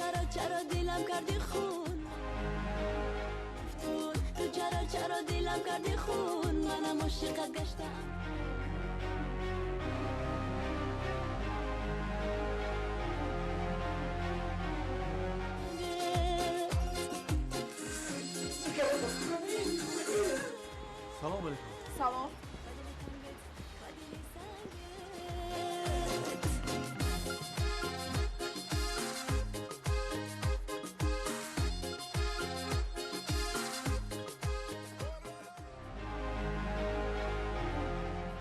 چرا چرا دلم کردی خون تو چرا چرا دلم کردی خون منم عاشقت گشتم سلام علیکم. سلام.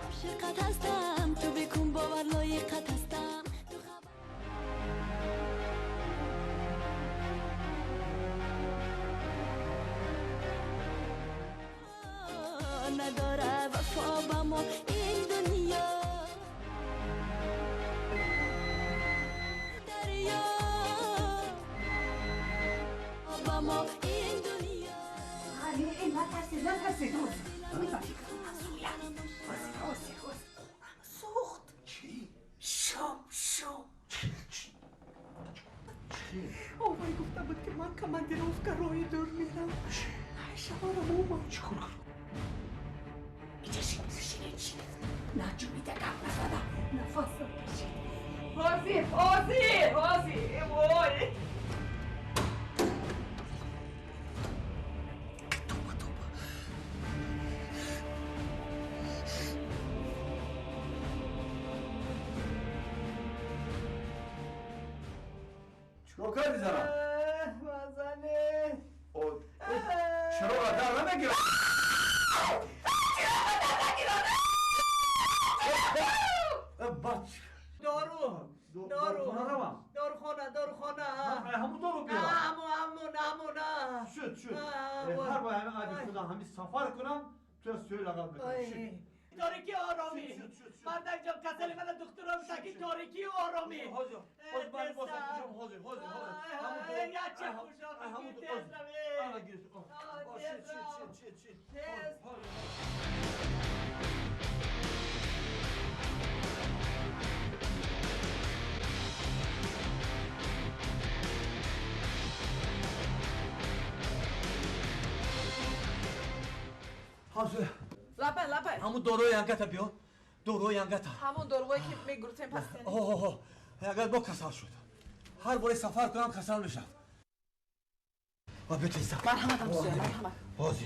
عاشقت هستم تو بکن باور لایقت هستم تو خبر نداره وفا با ما این دنیا دریا با ما این دنیا علی نترسید نترسید سوخت چی؟ شام شام آوای گفته بود که من کماندیروفکا روی دور میرم شوارم اومد چیکار کنم؟ اینجا شینید شینید نجومیده گپ نزده نفسم کشید حاضر حاضر حاضر وای توبه توبه چیکار کردی زنم؟ مزنه چرا در نمیگیرم؟ دارو دارو داروخانه داروخانه همون دارو بیارم همون همون نه شد شد هر بار همه عادی خودم همین سفر کنم تو از سوی لقب بکنم شد تاریکی آرامی مردک جان کسل من دکترم تکی تاریکی آرامی حاضر حاضر من واسه خوشم حاضر حاضر حاضر یا چه خوشم همون شد شد شد شد همسایه لپه لپه همون داروی ینگتا بیا داروی ینگتا همون دارویی که میگورتیم پس اوه ینگت با کسل شد هر باری سفر کنم کسل میشم و بتیزم مرحمت همسایه مرحمت حاضر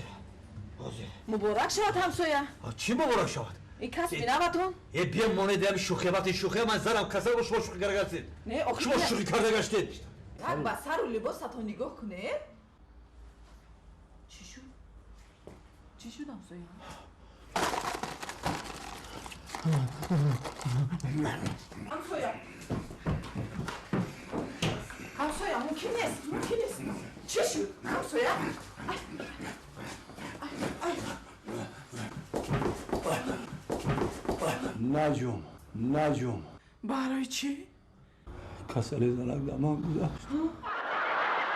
حاضر مبارک شود همسایه چی مبارک شود این کس بینمتون ای بیا مانه دیم شوخی وقتی شوخی من زنم کسل با شما شوخی کرده گشتید نه آخه شما شوخی کرده گشتید یک با سر و لباستون نگاه کنه چی شد چی شد همسایه؟ همسایه همسایه ممکن نیست ممکن نیست چی شد همسایه؟ نجوم نجوم برای چی؟ کسل زنک دمان گذاشت.